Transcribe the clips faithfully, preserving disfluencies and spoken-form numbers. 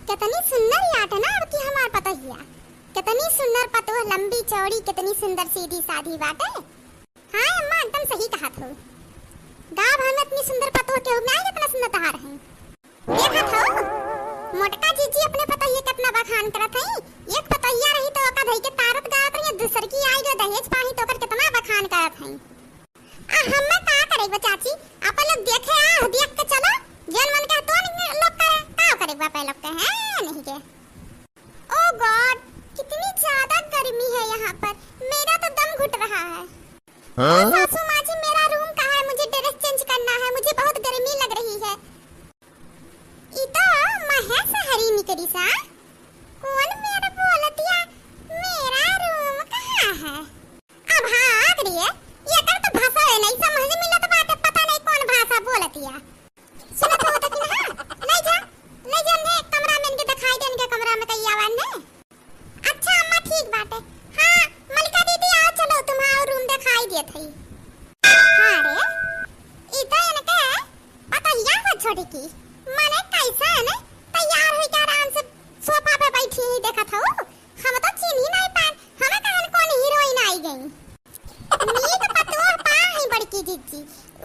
कितनी सुंदर याट ना अब की हमार पतोहिया, कितनी सुंदर पतोह, लंबी चौड़ी, कितनी सुंदर सीधी साधी बाटे। हाँ अम्मा, एकदम सही कहत हो। गाँव भर में इतनी सुंदर पतोह केहू नाई जितना सुंदर तहार है। देखत हो, मोटका जीजी अपने पतोहिया कितना बखान करत हई। एक पतोहिया रही तो ओका धई के तारत गावत रही, दूसर की आई जो दहेज पाही तो ओकर कितना बखान करत हई। आ हमें का करे बा चाची, आप लोग देखे आ, देख के चलो, जौन मन कहे तौन लोग करे, का करे बा आप लोग के, हैं, नहीं के। Oh God, कितनी ज्यादा गर्मी है यहाँ पर, मेरा तो दम घुट रहा है। हाँ? सासू माँ जी, मेरा रूम कहाँ है? मुझे ड्रेस चेंज करना है, मुझे बहुत गर्मी लग रही है। ई तो महेश हरी निकरी सा। कौन मेरा बोलतिया? मेरा रूम कहाँ है? अब हाँ, आग रही है। ये कर तो भाषा है नहीं समझ मिलत बाटे, पता नहीं कौन भाषा बोलतिया। सुनत हो तो कि ना? ले जा, ले जा, ने कमरा में इनके दिखाई दे, इनके कमरा में कहीं आवा ने। अच्छा अम्मा, ठीक बाटे। हाँ, मलिका दीदी, आओ, चलो, तुम्हारा रूम दिखाई देत हई। हाँ रे, ई तो इनके पतोहिया हो छोटी की, माने कैसन तैयार होई के आराम से सोफा पे बैठी ही देखत हो। हम तो चीन्ही नहीं पान, हमें कहन कौन हीरोइन आई गई। नीक पतोह पा है बड़की जिज्जी,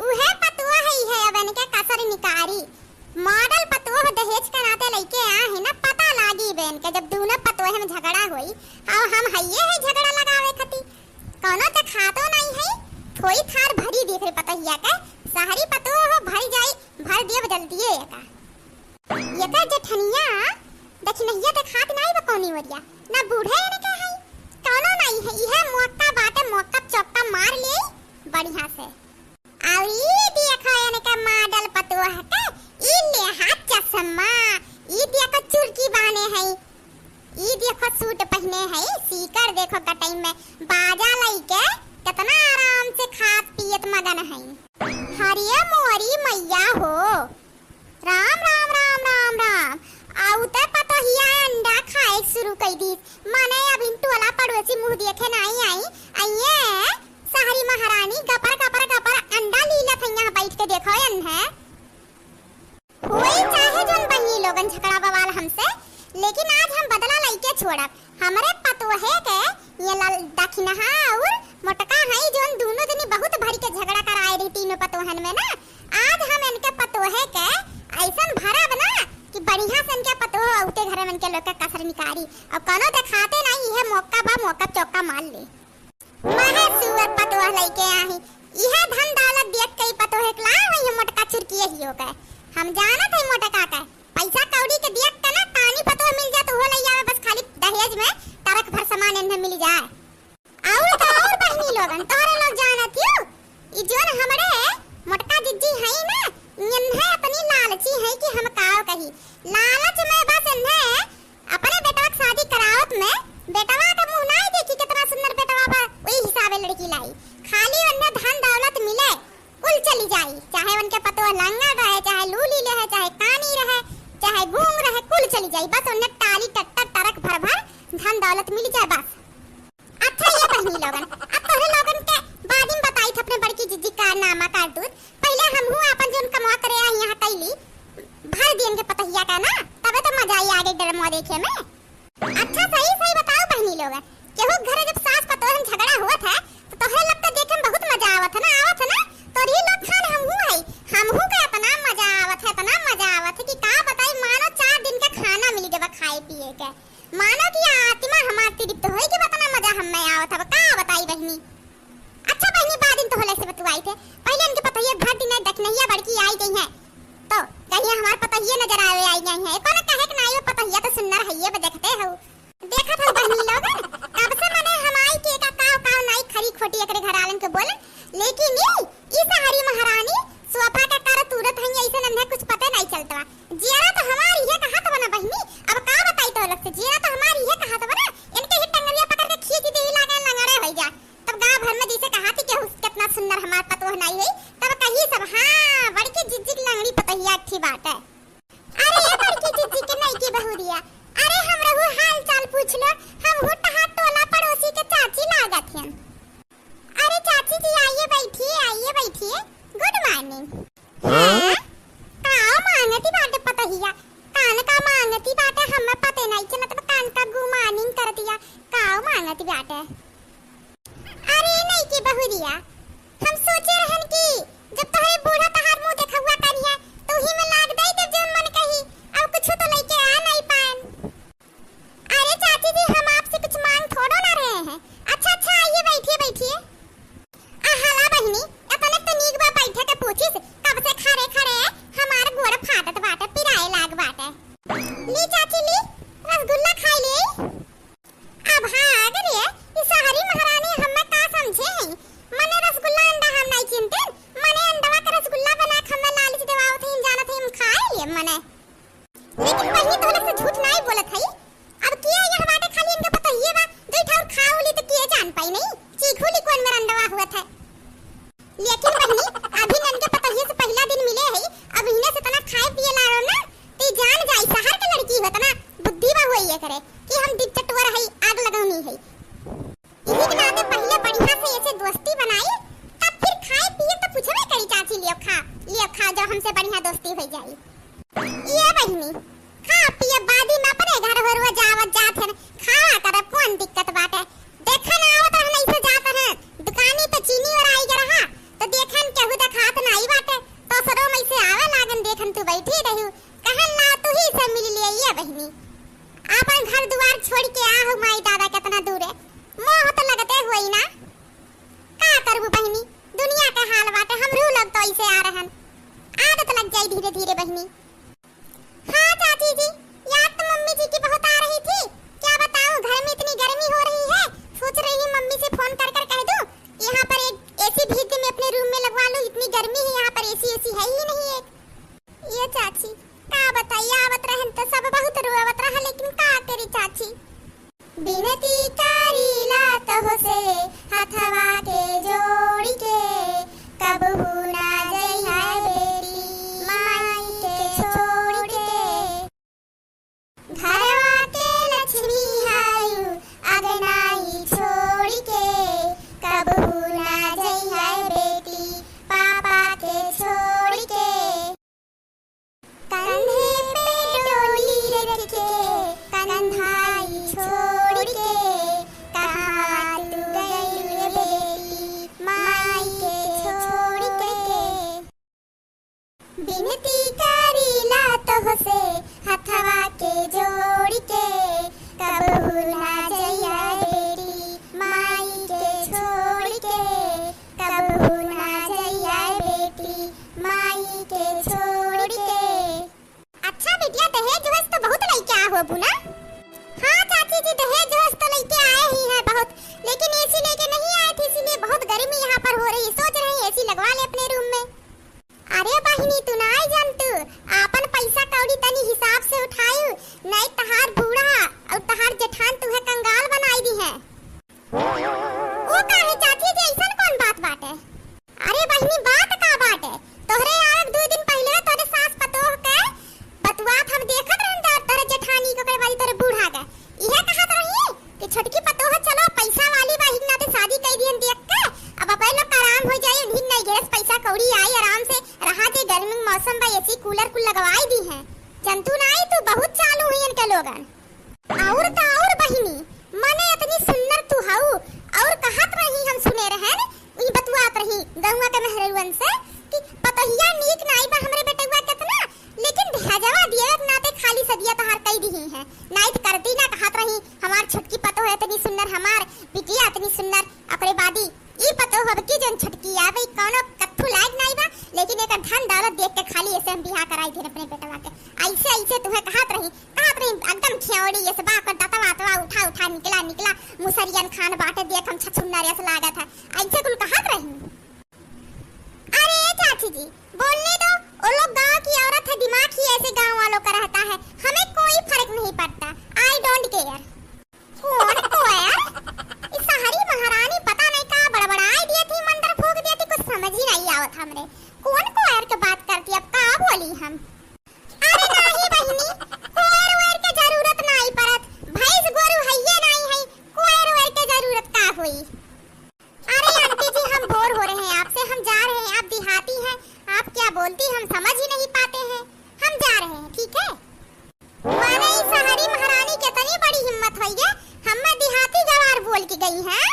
उहे पतोह है, है अब इनके कसर निकारी। मॉडल पतोह दहेज के नाते लइके आ है ना, पता लागी बे इनके, जब दोनों पतोह में झगड़ा होई। और हम हइये है झगड़ा लगावे खती, कौनो देखातो नहीं है। थोई थार भरी देख रे पतोहिया के, शहरी पतोह भर जाई, भर देब जल्दिए एका। एकर जेठनिया दखिनहिया देखात नाई बा कौनी ओरिया, ना बूढ़े एने के हई, कौनो नाई है, इहे मौका बाटे, मौका चौका मार ले बढ़िया से। और ई देखो एने के मॉडल पतोह के, ई लेहा चश्मा, ई देखो चुरकी बाने है, ई देखो सूट पहने है, सीकर देखो गटई में, बाजा लइके कितना आराम से खात पियत मगन है। हरिये मोरी मैया हो, राम, राम, राम, राम, राम। आउते पतोहिया अंडा खाए शुरू कई दी। माने अभी टोला पड़ोसी मुँह देखे नाई आई। अइये शहरी महारानी गपर, गपर, गपर अंडा लीलत है यहाँ बैठ के, देखो एन्हे। होई चाहे जौन बहिनी लोगन झगड़ा बवाल हमसे, लेकिन आज हम बदला लइके छोड़ब। हमरे पतोहे के ये लाल दखिनहा और मोटका हई, जौन दूनो जनी बहुत भरी के झगड़ा कराए रही तीनों पतोहन में ना। आज हम इनके पतोहे के ऐसन भरब ना कि बढ़िया से इनके पतोह औते घरे में इनके लोग के कसर निकारी। और कौनो देखाते नहीं, इहे मौका बा, मौका चौका मार ले। महे सुअर पतोह लइके आही, इहे धन दौलत देख के ई पतोहे के लाए होई है मोटका चुरकी यही हो गए। हम जानत है मोटका के, पैसा कौड़ी के देख के ना तानी पतोह मिल जात उहो लइ आवे, बस खाली दहेज में ट्रक भर सामान इन्हें मिल जाए। और तो और बहिनी लोगन, तोहरे लोग जानत हो, ई जोन हमरे मोटका जिज्जी हई ना, इन्हें अपनी लालची है कि हम काव कही। लालच में बस इन्हें अपने बेटवा के शादी करावत में बेटवा के मुँह नाई देखी, कितना सुंदर बेटवा बा, वही हिसाबे लड़की लाई। खाली उन्हें धन दौलत मिले, कुल चली जाई, चाहे उनके पतोह लंगड़ रहे, चाहे लूली रहे, चाहे कानी रहे, चाहे गूंग रहे, कुल चली जाई। बस उन्हें टाली ट्रैक्टर ट्रक भर भर धन दौलत मिल जाए बस। अच्छा ये बहिनी लोगन, अब तोहरे लोगन के बाद में बताई थे अपने बड़की जिज्जी कारनामा करतूत। पहले हमहू आपन जोन कमवा करे आई यहाँ कैली, भर दियन के पतोहिया का ना, तबे तो मजा आई आगे ड्रामा देखे में। अच्छा सही सही बताओ बहिनी लोगन, केहू घरे जब सास पतोहन झगड़ा होत है तो तोहरे लोग के देखे में बहुत मजा आवत है ना, आवत है ना? तोरही लोग खान हमहू है, हमहू के इतना मजा आवत है, इतना मजा आवत है कि का बताई, मानो चार दिन का खाना मिल गया खाए पिए के। मानो कि आत्मा हमार तृप्त होई कि बतना मजा हमें आवत हव, का बताई बहिनी। अच्छा बहिनी, बाद दिन तो होले से बतुआई थे, पहले इनके पतोहिया भर दिन दखिनहिया बड़की आई गई है, तो कहिए हमार पतोहिया नजर आवे आई गई है। कोनो कहे के नाई, वो पतोहिया तो सुन्नर है, ये बा देखते हो। देखत हो बहिनी लोग, कब से मने हम आई के का काव काव नाई खरी खोटी एकरे घर आलन के बोलन, लेकिन ई, ई शहरी महारानी सोफा के कर तुरत हई, ऐसे नन्हे कुछ पते नाई चलत बा। जियरा तो हमार इहे कहत बा ना बहिनी, अब का बताई तो लोग से, जियरा तो हमार इहे कहत बा ना, इनके ही टंगरिया पकड़ के खींच दे लागे लंगड़े होई जा। तब गाँव भर में जैसे कहा थी केहू कितना सुंदर हमार पतोह नाई होई, तब कही सब, "हाँ, बड़की जिज्जी के लंगड़ी पतोहिया अच्छी बात है।" अरे ए बड़की जिज्जी के नईकी बहुरिया, अरे हमरहू हाल चाल पूछ लो, हमहू तहार टोला पड़ोसी के चाची लागत हन। अरे चाची जी, आइए बैठिए, आइए बैठिए। Good morning। हाँ? हाँ? का मांगती बाटे पतोहिया? कान का मांगती बाटे? मांगत बाटे। अरे नइकी बहुरिया, हम सोचे रहन कि जब तोहरे बूढ़ा तहार मुंह देखउआ करिहे, तो उही में लाग दई देब जौन मन कही। अब कुछ तो लइके आ नहीं पाएन। अरे चाची जी, हम आपसे कुछ मांग थोड़ो ना रहे हैं। अच्छा, अच्छा, आइए, बैठिए, बैठिए। आ, हला बहिनी, एतने तो नीक बा बैठे के पूछिस, कब से खड़े खड़े हमार गोड़ फाटत बाटे, पिराए लाग बाटे। ली चाची ली, रसगुल्ला खाई ले। अब भाग रे, ई शहरी महारानी हमें का समझे हैं? मने रसगुल्ला अंडा हम नहीं चिन्हते, मने अंडवा के रसगुल्ला बना के हमें लालच देवावत हैं, जानत हैं हम खाए लिए मने। लेकिन बहिनी तोहरा से झूठ नहीं बोलत है। अब किया यह बाटे खाली इनका पता ही बा, दुई ठाउर खाओ ली तो किए जान पाई नहीं, चीखू ली कौन मेरा अंडवा हुआ था। लेकिन बहिनी, अभी ननके पतोहिए से पहिला दिन मिले हई, अब इन्हें से तना खाए पिए लाड़ो ना, ती जान जाई, शहर के लड़की हो तना बुद्धि बा हुई ये करे कि हम डिप चटवर हई, आग लगौनी हई। इही के नाते पहिले बढ़िया से ऐसे दोस्ती बनाई, तब फिर खाए पिए तो पूछबे करी, चाची लियो खा, लियो खा, जब हमसे बढ़िया दोस्ती हो जाई। ये बहिनी, खा पिए बादी में अपने घर होरुआ जावत जात हन, खावा करब, कौन दिक्कत बाटे? देखन आवत रहन, ऐसे जात रहन, दुकानी पे चीनी और आई रहा, तो देखन केहू देखात नाई बाटे, तो सरो में से आवे लागन, देखन तू बैठी रहू, कहन ला तू ही से मिल लिए ये बहिनी। आपन घर दुआर छोड़ के आ हो माई दादा केतना दूर है, मोह तो लगते हुई ना, का करबू बहिनी, दुनिया के हाल बाटे, हमरू लोग तो ऐसे आ रहन, आदत लग जाई धीरे धीरे बहिनी। हाँ चाची जी, याद तो मम्मी जी की बहुत आ रही थी। क्या बताऊं, घर में इतनी गर्मी हो रही है, सोच रही हूँ मम्मी से फोन कर कर कह दूं, यहाँ पर एक एसी भेज दे, मैं अपने रूम में लगवा लूं, इतनी गर्मी है यहाँ पर, एसी एसी है ही नहीं एक। ये चाची, का बताई, आवत रहन तो सब बहुत रोवत रहा, लेकिन का करी चाची। बिनती करीला तोहसे हथवा के जोड़ के, कबहू ना जइहा बेटी माई के छोड़ के। घरवा के लक्ष्मी हायू अगनाई छोड़ के, कबहू ना जइहा बेटी पापा के छोड़ के। कंधे पे डोली रख के, कंधाई छोड़ के, कहाँ तू गई बेटी माई के छोड़ के। बिनती करीला तोहसे हथवा के जोड़ के, कबहू ना जइहा बेटी माई के छोड़ के। कबहू ना जइहा बेटी माई के छोड़ के। अच्छा बिटिया, दहेज वहेज तो बहुत लइके आ होबू ना? हाँ चाची जी, दहेज वहेज तो लइके आए ही हैं बहुत, लेकिन एसी लेके नहीं आए थे, इसीलिए बहुत गर्मी यहाँ पर हो रही। सोच रहे हैं एसी लगवा ले अपने रूम में। अरे बहिनी, तू नाई जानतू, आपन पैसा कौड़ी तनी हिसाब से उठायू, नहीं तहार बूढ़ा और तहार जेठान तुहे कंगाल बनाई दिहे। ओ काहे चाची जी, ऐसन कौन बात बाटे? अरे बहिनी, बात का बाटे? तोहरे आवे के दू दिन पहिले तोहरे सास पतोह के बतुआत हम देखत रहन, तोहरे जेठानी के, ओकरे बाद तोहरे बूढ़ा के। इहे कहत रही कि छोटकी पतोह चलो पैसा वाली बा, हिन नाते शादी कई दिहन देख के, अब अपने लोग का आराम हो जाई, उन्हीं नहीं घेरस पैसा कौड़ी आई, आराम से रहा जे, गर्मी के मौसम बा, एसी कूलर कुल लगवाई दिहे। जनतू नाई तू, बहुत चालू हुई इनके लोगन। और का और बहिनी, मने इतनी सुन्नर तू हऊ, और कहत रही हम सुने रहन, ई बतुआत रही गौवा के मेहररुअन से कि पतोहिया नीक नाई बा हमरे बेटवा केतना, लेकिन दहेजवा दिए के नाते खाली सदिया तहार कई दिही है, नाई त करती ना। कहत रही हमार छोटकी पतोह इतनी सुन्नर, हमार बिटिया इतनी सुन्नर, ओकरे बादी ई पतोह अब की जौन छोटकी आवे, ई कौनो कत्थू लायक नाई बा, लेकिन एकर धन दौलत देख के खाली ऐसे हम बियाह कराई देन अपने बेटवा के। ऐसे, ऐसे तुहे कहत रही, कहत रही, एकदम खियौड़ी ऐसे बा, ओकर दतवा, अतवा उठा, उठा निकला, निकला, मुसरियन खान बाटे, देख हम छछुन्नर ऐसे लागत है, ऐसे कुल कहत रही। अरे चाची जी, बोलने दो, वो लोग गांव की औरत है, दिमाग ही ऐसे गांव वालों का रहता है, हमें कोई फर्क नहीं पड़ता, I don't care। कौन कोयर? ई शहरी महारानी पता नहीं का बड़बड़ाई दिया थी, मंत्र फूंक दिया थी, कुछ समझ ही नहीं आवत हमरे। कौन कोयर के बात करती, अब का बोली हम? अरे नहीं बहिनी, कोयर वोयर के जरूरत नहीं पड़त, भैंस गोरू हइये नहीं है, कोयर वोयर के जरूरत का हुई? अरे आंटी जी, हम बोर हो रहे हैं आपसे, हम जा रहे हैं, आप देहाती हैं, आप क्या बोलती हम समझ ही नहीं पाते हैं, हम जा रहे हैं, ठीक है? हैं?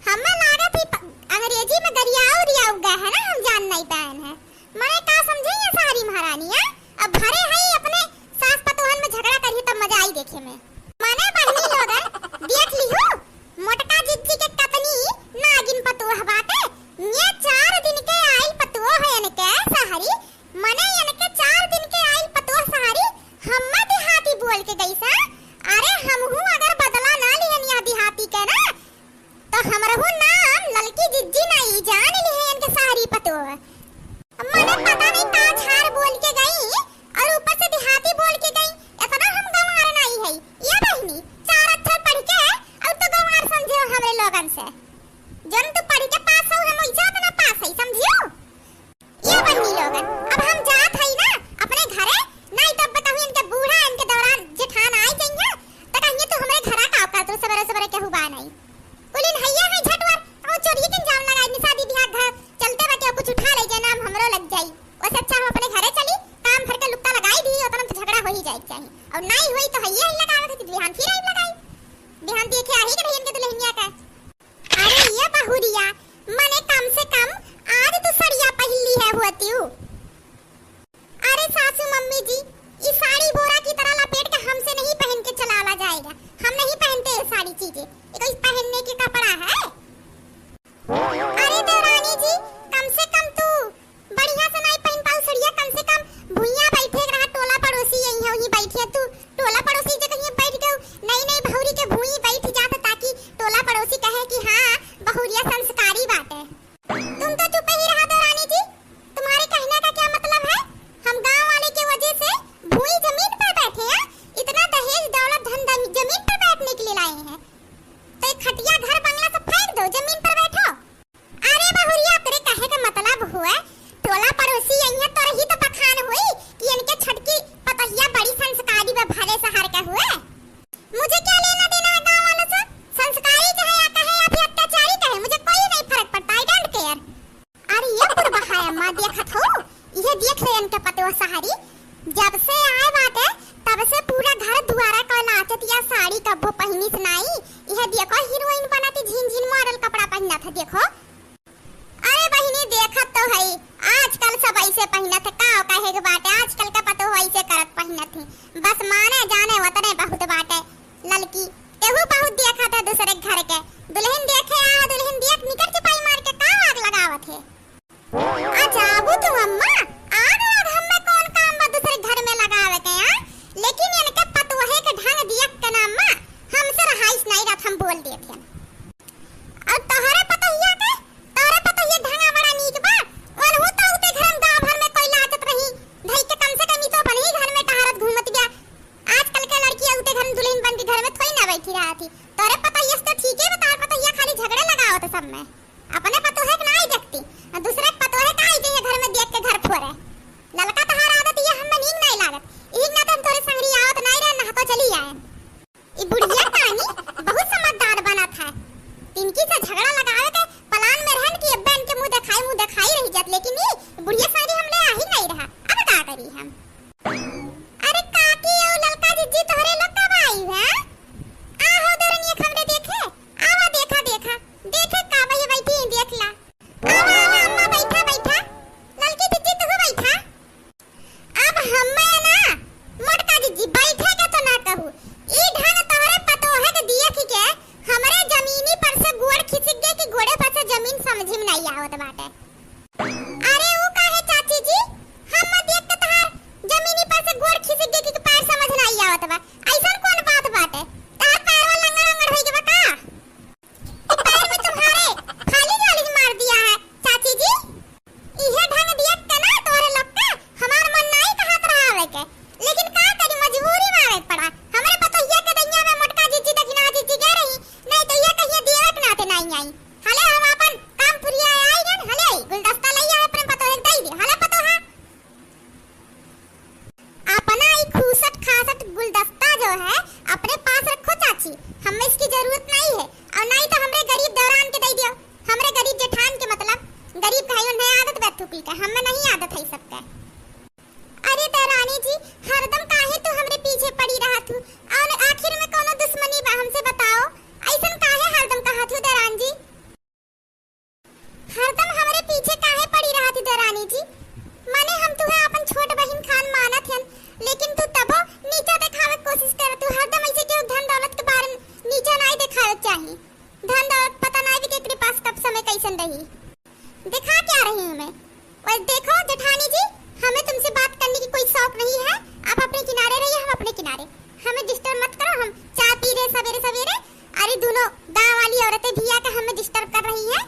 हमें लागत ही प-, अंग्रेजी में गरियाऊ उरियाऊ गए है ना, हम जान नहीं पाएन है। मने का समझे ये सारी महारानी, हैं? अब भरे है अपने सास पतोहन में झगड़ा करिए, तब मजा आई देखे में। मने बहनी लोगन, देख लिहू, मोटका जिज्जी के कतनी नागिन पतोह बाटे। ये चार दिन के आइल पतोह है इनके सहरी, मने इनके चार दिन के आइल पतोह सहरी, हम्मा देहाती बोल के गई सा। अरे हमहू अगर बदला ना लिहन यह देहाती के ना, तो हमरहू नाम ललकी जिज्जी नाई जान लिहे इनके सहरी पतोह। मने पता नहीं का झार बोल के गई और ऊपर से देहाती बोल के गई। इतना हम गंवार नाई है। ये बहनी, चार अक्षर पढ़ के और तो गंवार समझे हो हमरे लोगन से। जन तू पढ़ के पास हो, हम ऐसे इतना पास है, समझियो? ये बहनी लोगन, अब हम जात हई ना अपने घरे, नाई तो बताऊँ इनके बूढ़ा, इनके देवरान जेठान आए जइहें, तो कहिए तू हमरे घरा का औकात, तू सबेरे सबेरे केहू बा नाई। कुलिन हइया है झटवर, और चोरिये के इल्जाम लगाई, निशा दीदी हाथ घर चलते बा, केहू कुछ उठा ले जाए, नाम हमरो लग जाई। ओसे अच्छा हम अपने घरे चली, काम भर के लुक्का लगाई दी, उतना तो झगड़ा हो ही जाए के चाही। और नाई होई तो हइया ही लगावे के, बिहान फिर आई लगाई, बिहान देखे आही के नहीं इनके दुल्हनिया का। अरे ये बहुरिया, मने कम से कम आज तो सड़िया पहिन ली है होती हूँ। अरे सासू मम्मी जी, इस साड़ी बोरा की तरह लपेट के हमसे नहीं पहन के चलावा जाएगा। हम नहीं पहनते ये साड़ी चीजें, ये कोई पहनने के कपड़ा है? अरे देवरानी जी, कम से कम तू बढ़िया से नहीं पहन पाऊ सड़िया, कम से कम भुइया बैठे के रहा, टोला पड़ोसी यही है, वहीं बैठी है तू। टोला पड़ोसी जे कहीं बैठ गयो, नई नई बहुरी के भुई बैठ जात, ताकि टोला पड़ोसी कहे कि हाँ, बहुरिया संस्कारी बाटे। तुम तो चुप ही रहा देवरानी जी, तुम्हारे कहने का क्या मतलब है? हम गांव वाले के वजह से भुई जमीन पर बैठे हैं, इतना दहेज दौलत धन दम-, जमीन पर बैठने के लिए लाए हैं, तो एक खटिया घर बंगला सब फेंक दो, जमीन पर बैठो। अरे बहुरिया, तेरे कहे का मतलब हुआ, टोला पड़ोसी यही है, तोर ही तो बखान हुई कि इनके छोटकी पतहिया बड़ी संस्कारी बा, भले शहर के हुए। मुझे क्या लेना देना है गांव वालों से? संस्कारी कहे या कहे या फिर अत्याचारी कहे, मुझे कोई नहीं फर्क पड़ता, I don't care। अरे ये पुरबहाया माँ देखत हो, ये देख ले इनके पतोह सहारी, जब से आए बाटे तब से पूरा घर दुआरा का लाचत या साड़ी कब्बो पहिनिस नाई। ये देखो हीरोइन बनत झिन झिन मॉडल कपड़ा पहिनत है, देखो। अरे बहिनी, देखत तो हई, आजकल सब ऐसे पहिनत है, का कहे के बाटे, आजकल का पतोह ऐसे करत पहिनत है, बस माने जाने वतने बहुत बाटे। ललकी, केहू बहुत देखत है दूसरे के घर के, दुल्हन देखे आ, दुल्हन देख निकर चुपाई मार के का आग लगावत है। अच्छा, अब तू अम्मा, आग वाग हमें कौन काम बा दूसरे घर में लगावे के, आ? लेकिन इनके पतोहे के ढंग दियक के ना अम्मा, हमसे रहाइश नहीं रहत, हम बोल देत हन। और तोहरे पतोहिया के, तोहरे पतोहिया ढंगा बड़ा नीक बा। ओनहु तो उते घर में गांव भर में कोई लाचत रही, धई के कम से कम ई तो अपने ही घर में टहरत घूमत बिया। आजकल के लड़की उते घर में दुल्हन बन के घर में थोड़ी ना बैठी रहत ही। तोहरे पतोहिया से तो ठीक है बा, तोहर पतोहिया खाली झगड़े लगावत है सब में। अपने पतोहे के ना आई देखती, और दूसरे के पतोहे का आई जइहे घर में देख के घर फोरे। ललका तोहार आदत ये हमें नीक नहीं लागत। इही ना तो हम तोरे संगरी आवत नहीं रहे, नहा को चली आए। ई बुढ़िया तानी बहुत समझदार बनत है। तिनकी से झगड़ा लगावे के प्लान में रहन कि अब्बे इनके मुंह देखाई, मुंह देखाई रही जात, लेकिन ई बुढ़िया सारी हमले आही नहीं रहा। अब का करी हम? अरे काकी, ओ ललका जिज्जी तोहरे लोग कब आई है? आ हो दरनिया हमरे देखे, आवा देखा, देखा, देखे का भैया बैठी हैं, देख ला। आवा, आवा, अम्मा, बैठा, बैठा। ललकी जिज्जी, तू बैठा। अब हम्मे ना, मोटका जिज्जी, बैठे के तो ना कहू। ई ढंग तोहरे पतोहे के दियखि के हमरे जमीनी पर से गोड़ खिसक गए कि गोड़े पर से जमीन समझी में नहीं आवत बाटे। अरे, ऊ काहे चाची जी? हम देख के तोहार जमीनी पर से गोड़ खिसक गए कि पैर समझ नहीं आवत बा। ऐसन कौन बात बाटे? तोहार पैरवा लंगड़-उंगड़ होई गवा का? कि पैर में तुम्हारे फालिज-वालिज मार दिया है, चाची जी? इहे ढंग दिया के ना तोहरे लोग के हमार मन नाई कहत रहा आवे के, लेकिन का करी, मजबूरी में आवे के पड़ा। हमरे पतोहिया के दहिया में मोटका जिज्जी, दखिना जिज्जी गए रही, नहीं तो ये कहिए दिए के नाते नाई आई। हले हम अपन काम पुरिया आई गन, हले आई गुलदस्ता लई आए अपने पतोहे के दई दे। हले पतोहा, अपना ई खूसट खासट गुलदस्ता जो है अपने पास रखो चाची, हमें इसकी जरूरत नहीं है। और नहीं तो हमरे गरीब दौरान के दई दियो, हमरे गरीब जेठान के, मतलब गरीब कहे उन्हें आदत बा थूकी के, हमें नहीं आदत है सबके। अरे दौरानी जी, हरदम काहे तू हमरे पीछे पड़ी रहत हूँ? और आखिर में कौनो दुश्मनी बा हमसे बताओ? ऐसन काहे हरदम कहत हो? हमें disturb मत करो, हम चाय पी रहे सवेरे सवेरे। अरे दोनों गाँव वाली औरतें भी आके हमें disturb कर रही हैं।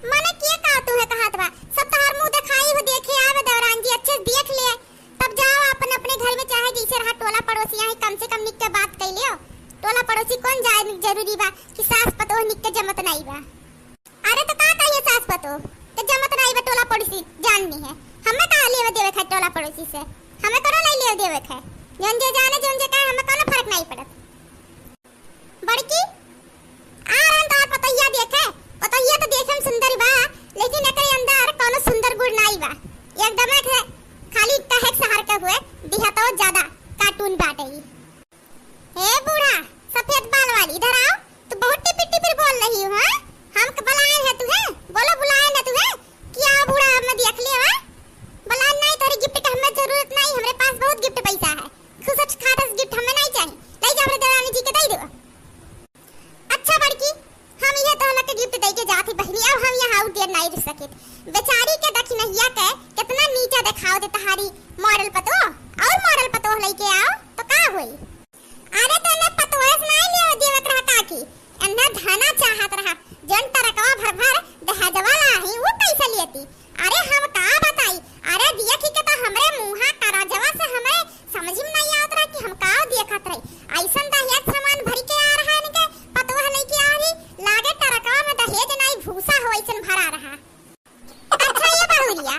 मने के का तू है कहत बा? सब तहार मुंह देखाई हो, देखे आवे देवरान जी, अच्छे से देख ले, तब जाओ अपन अपने घर में, चाहे जैसे रहा टोला पड़ोसी, यहाँ कम से कम निक के बात कर लियो। टोला पड़ोसी कौन जाए जरूरी बा कि सास पतोह निक के जमत नाई बा। अरे तो का कहिए सास पतोह के जमत नाई बा, टोला पड़ोसी जान ली है। हमें का लेवे देवे खाए टोला पड़ोसी से, हमें करो नहीं लेवे देवे खाए। जौन जे जाने जौन जे कहे, हमें कोनो फर्क नहीं पड़त। बड़की, आ रहन तोहार पतोहिया देखे। पतोहिया तो देखे में सुंदर बा, लेकिन एकरे अंदर कोनो सुंदर गुण नाई बा। एकदम एक है, खाली कहे के शहर के हुए, दिखतो ज्यादा cartoon बाटे ई। हे बूढ़ा, सफेद बाल वाली, इधर आओ। तू बहुत टिपिर टिपिर बोल रही हो, हाँ? हम क-, बुलाए हैं तुहे? बोलो, बुलाए हैं तुहे? कि आओ बूढ़ा, हमें देख लियो, हाँ? बुलाए नहीं, तोहरी gift के हमें जरूरत नहीं, हमरे पास बहुत gift पैसा है। खुसट खाटस gift हमें नहीं चाहिए, ले जा हमरे देवरानी जी के दे दो। अच्छा बड़की, हम ये तोहला के gift दे के जात ही बहिनी, अब हम यहाँ और देर नहीं रुक सकित। बेचारी के दखिनहिया के कितना नीचा देखाव दे तहारी model पतोह, और model पतोह लेके आओ तो का होई? अरे तो ने पतोह से नहीं लेवे देवे के रहा काकी, एन्ने धना चाहत रहा, जौन टरकवा भर भर दहेजवा लाही, वो कैसे लेती? अरे हम का बताई, अरे देखी के तो हमरे मुँहा करजवा से हमरे समझ में नहीं आवत रहा कि हम का देखत रही। ऐसन दहेज सामान भर के आ रहा इनके पतोह लेके आ रही, लागे टरकवा में दहेज नहीं भूसा हो ऐसन भरा रहा। अच्छा ये बहुरिया,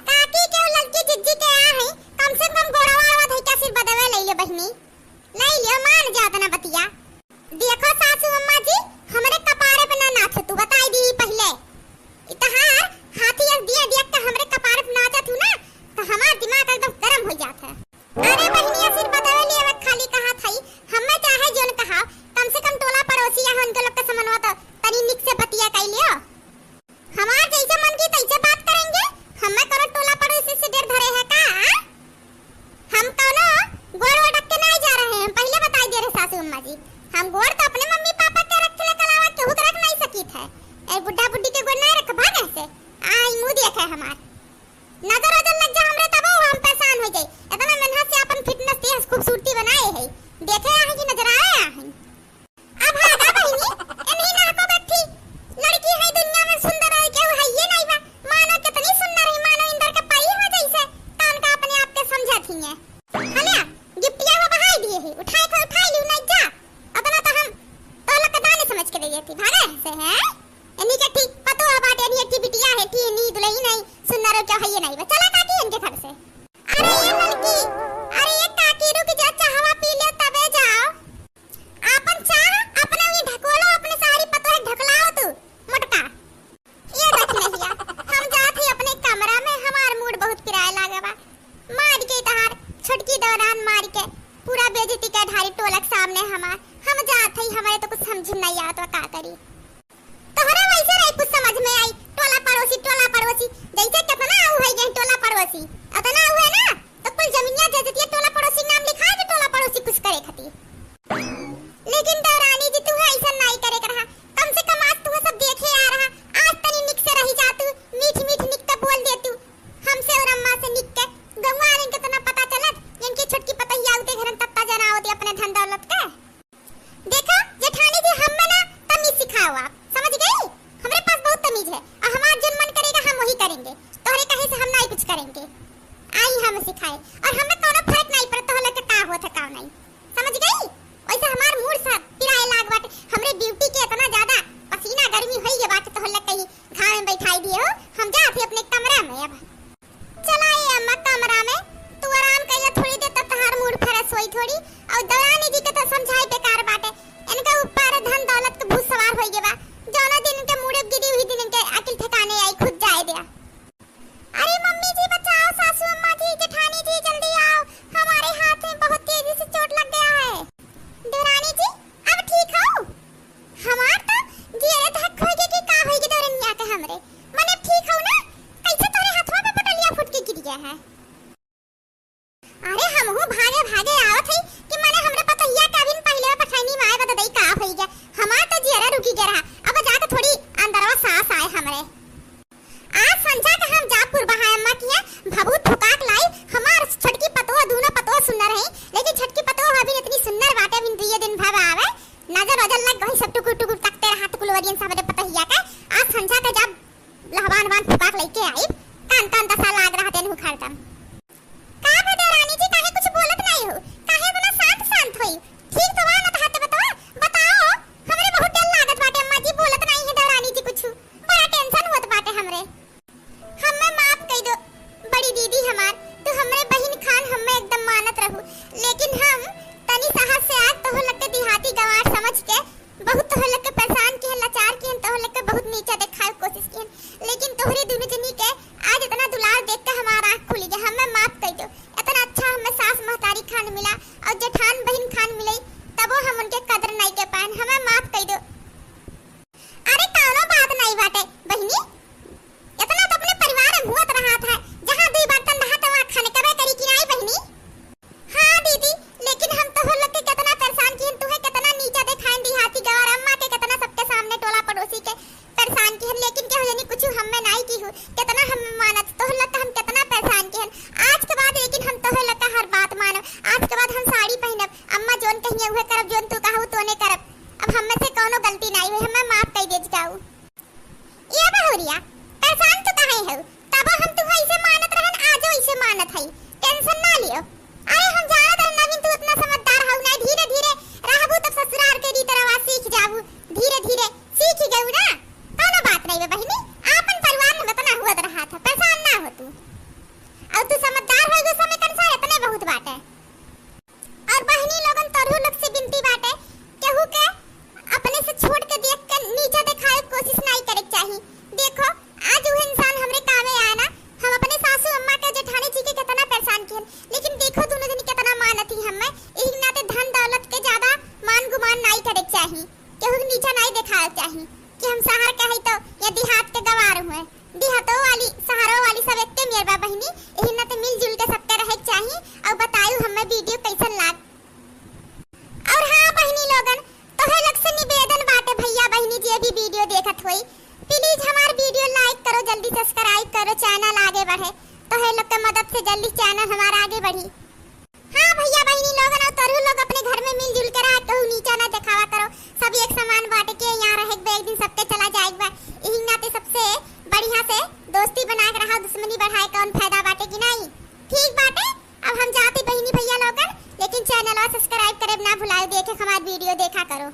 काकी के ललकी जिज्जी के आ है, कम से कम गोड़वा आवा धई के आशीर्वादवा ले ले बहिनी, ले लियो, मान जात ना बतिया। देखो सासू अम्मा जी, हमरे कपारे पे ना नाच, तू बताई दी पहले। इतहार हाथी अस दिया दिया के हमरे कपारे पे नाचत हूँ ना, तो हमार दिमाग एकदम गरम हो जात है। अरे बहिनी, आशीर्वाद लेवे खाली कहा थई, हमें चाहे जोन कहा, कम से कम टोला पड़ोसी या उनके लोग के समनवा तो तनी निक से बतिया कई लियो। हमार जैसे मन की तैसे बात करेंगे, हमें करो टोला पड़ोसी से डर धरे है का? हम कौनो गोड़ वोड़ रख के नहीं जा रहे हैं, हम पहले बताई दे रहे सासू अम्मा जी। हम गोड़ तो अपने मम्मी पापा के रख ले कलावा केहू के रख नहीं सकीत है। ए बुढ़ा बुढ़ी के गोड़ नहीं रख भाग ऐसे। आई मुंह देखे हमार। नजर अजर लग जा हमरे तबो हम परेशान हो जाई। इतना मेहनत से अपन fitness देह खूबसूरती बनाए है। देखे आहे कि नजर आए आहे। अब भागा बहिनी, एनही नाको गट्ठी। लड़की है दुनिया में सुंदर और केहू है ये नहीं बा। मानो कितनी सुंदर है, मानो इंदर के परी हो जैसे। तान का अपने आप के समझत ही है। हल्या, गिफ्टिया वो बहाई दिए है। उठाए थे उठाई लियो नहीं जा। अतना तो हम तोहला के दाने समझ के दे देती। भागे से है। एनी के ठीक पतो है बाटे, एनी एक बिटिया है, ठीक नी दुलही नहीं, सुंदर और केहू है ये नहीं बा। चला काकी इनके घर से। अरे ये लड़की, अरे ये काकी रुक जा, चाहवा पी ले तबे जाओ। आपन चाह अपने उई ढकोलो, अपने सारी पतोह ढकलाओ तू, मोटका। ये देख नहिया, हम जात ही अपने कमरा में, हमार mood बहुत पिराए लागे बा। मार के तहार छोटकी दौरान मार के पूरा बेइज्जती के ढारी टोलक सामने हमार। हम जात ही, हमारे तो कुछ समझ नहीं आवत बा, का करी। तोहरा वैसे नहीं कुछ समझ में आई, टोला पड़ोसी, टोला पड़ोसी, जैसे कितना आऊ है ये टोला पड़ोसी, अतना आऊ है ना, तो कुल जमीनिया दे देती है, टोला पड़ोसी नाम लिखा है कि टोला पड़ोसी कुछ करे खातिर। लेकिन देवरानी जी, तू ऐसा नहीं करे के रहा, कम से कम आज तू सब देखे आ रहा, आज तनी निक से रही जा तू, मीठ मीठ निक तो बोल दे तू, हमसे और अम्मा से निक के, गंवा आने के तो ना पता चलत, इनकी छोटकी पतोहिया उते घरन तत्ता जना होती अपने धन दौलत के। देखा जेठानी जी, हमें ना तमीज सिखाओ आप, समझ गई? हमरे पास बहुत तमीज है और हमारा जो मन करेगा हम वही करेंगे। तोहरे कहे से हम नहीं कुछ करेंगे, आई हम सिखाए और हमें कोनो फर्क नहीं पड़ता तोहरे के का होत है का नहीं, समझ गई? वैसे हमार mood सा पिराए लाग बाटे, हमरे beauty के इतना ज्यादा पसीना गर्मी होई गए बाटे, तोहरे कहीं घाम में बैठाई दिए हो, हम जात ही अपने कमरा में अब। चला ए अम्मा कमरा में, तू आराम कइला थोड़ी देर, तब तहार mood fresh होई थोड़ी। और देवरानी जी के तो समझाई बेकार बाटे, इनका ऊपर धन दौलत के भूत सवार होई गए बा। जौना दिन इनके मूड़े गिरी, वही दिन इनके अकिल ठिकाने आई, खुद जाए दिया। अरे मम्मी जी बचाओ, सासू अम्मा जी, जेठानी जी जल्दी आओ, हमारे हाथ में बहुत तेजी से चोट लग गया है। देवरानी जी अब ठीक हो? हमार तो जियरे धक होई गए कि का होई गए देवरनिया के हमरे। मने ठीक हो ना? कैसे तोरे हथवा पे पटलिया फूट के गिर गया है? अरे हमहू भागे भागे आवत हई कि मने हमरे पतोहिया के अभिन परियन साहब रे पतहिया के, आज संझा के जब लहवान वान फुका के लइके आइब, कान कान दसा लाग रहा तेन उखाड़ दम। का भा देवरानी जी, काहे कुछ बोलत नाई हो? काहे इतना शांत शांत होई? ठीक तो बा ना, तहार तबियतवा? बताओ, हमरे बहुत डर लागत बाटे अम्मा जी, बोलत नाई है देवरानी जी कुछ। बड़ा tension होत बाटे हमरे। हम्मे माफ कई दो बड़ी दीदी हमार, तू हमरे बहिन खान हम्मे एकदम मानत रहू, लेकिन हम तनी साहस से आज तोह लोग के देहाती गंवार समझ के बहुत तोह लोग के परेशान किहन, लाचार किहन, तोह लोग के बहुत नीचा देखावे के कोशिश किहन, लेकिन तोहरे दुनू जनी के आज इतना दुलार देख के हमार आँख खुली गया। हम्मे माफ कई दो, इतना अच्छा हम्मे सास महतारी खान मिला और जेठान बहिन खान मिलई, तबो हम उनके कदर नाई के पाएन। हम्मे माफ कई दो। अरे कौनो बात नाई बाटे बहिनी, इतना तो अपने परिवार में हुअत रहा था, जहाँ दुई बर्तन रहा तो वहाँ खाने कबे करी कि नाई बहिनी? हाँ दीदी, लेकिन हम तोह लोग के कितना परेशान किहन, तुहे कितना नीचा देखाइन देहाती गंवार, अम्मा के कितना सबके सामने टोला पड़ोसी के परेशान किहन, लेकिन केहू जनी कुछ हम्मे नाई किहू, कितना हम्मे मानत, तोह लोग के हम कितना परेशान किहन। आज के बाद लेकिन हम तोह लोग के हर बात मानब, आज के बाद हम साड़ी पहिनब, अम्मा जोन कहिए उहे करब, जोन तू कहू तोने करब। अब हम्मे से कौनो गलती नाई हुई, हम्मे माफ कई दे जाऊ। ए बहुरिया, परेशान तो काहे हऊ? तब हम तुहे ऐसे मानत रहन, आजो ऐसे मानत हई। Tension ना लियो। अरे हम जानत रहन नवीन तू इतना समझदार हऊ ना, धीरे धीरे रहबू तब ससुराल के रीत रवाज सीख जाबू। धीरे धीरे सीख ही गऊ ना। कौनो बात नहीं बा बहिनी, आपन परिवार में इतना हुअत रहा था, परेशान ना हो तू। और तू समझदार हो गई समय के अनुसार इतने बहुत बात है। और बहिनी लोगन तोहू लोग से विनती बाटे, केहू के अपने से छोट के देख के नीचा देखावे के कोशिश नाई करे के चाही। देखो, आज उ इंसान हमरे कामे आए ना, हम अपने सासू अम्मा के जेठानी जी के कितना परेशान किहन, लेकिन देखो दोनों जनी कितना मानत ही हमें। यही नाते धन दौलत के ज्यादा मान गुमान नाई करे के चाही, केहू के नीचा नाई देखावे के चाही कि हम शहर के हई तो या देहात के गंवार हुए। देहातो वाली, शहरो वाली सब एक्के मेर बा बहिनी, एही नाते मिलजुल के सबके रहे के चाही। और बतायू हमें video कैसन लाग। और हाँ बहिनी लोगन, तोहे लोग से निवेदन बाटे भैया बहिनी जे भी video देखत होई, please हमार video like करो, जल्दी subscribe करो, channel आगे बढ़े। तोहे लोग के मदद से जल्दी channel हमार आगे बढ़ी। हाँ भैया बहिनी लोगन, और तोहू लोग अपने घर में मिलजुल के रहा, केहू नीचा ना देखावा करो, सब एक समान बाटे के यहाँ रहे के बा, एक दिन सबके चला जाए के बा। यही नाते सबसे बढ़िया से दोस्ती बना के रहा, दुश्मनी बढ़ाए कौन फायदा बाटे कि नहीं? ठीक बाटे, अब हम जाती बहिनी भैया लोगन, लेकिन channel subscribe करे ना भुलाओ, देखे हमार video देखा करो।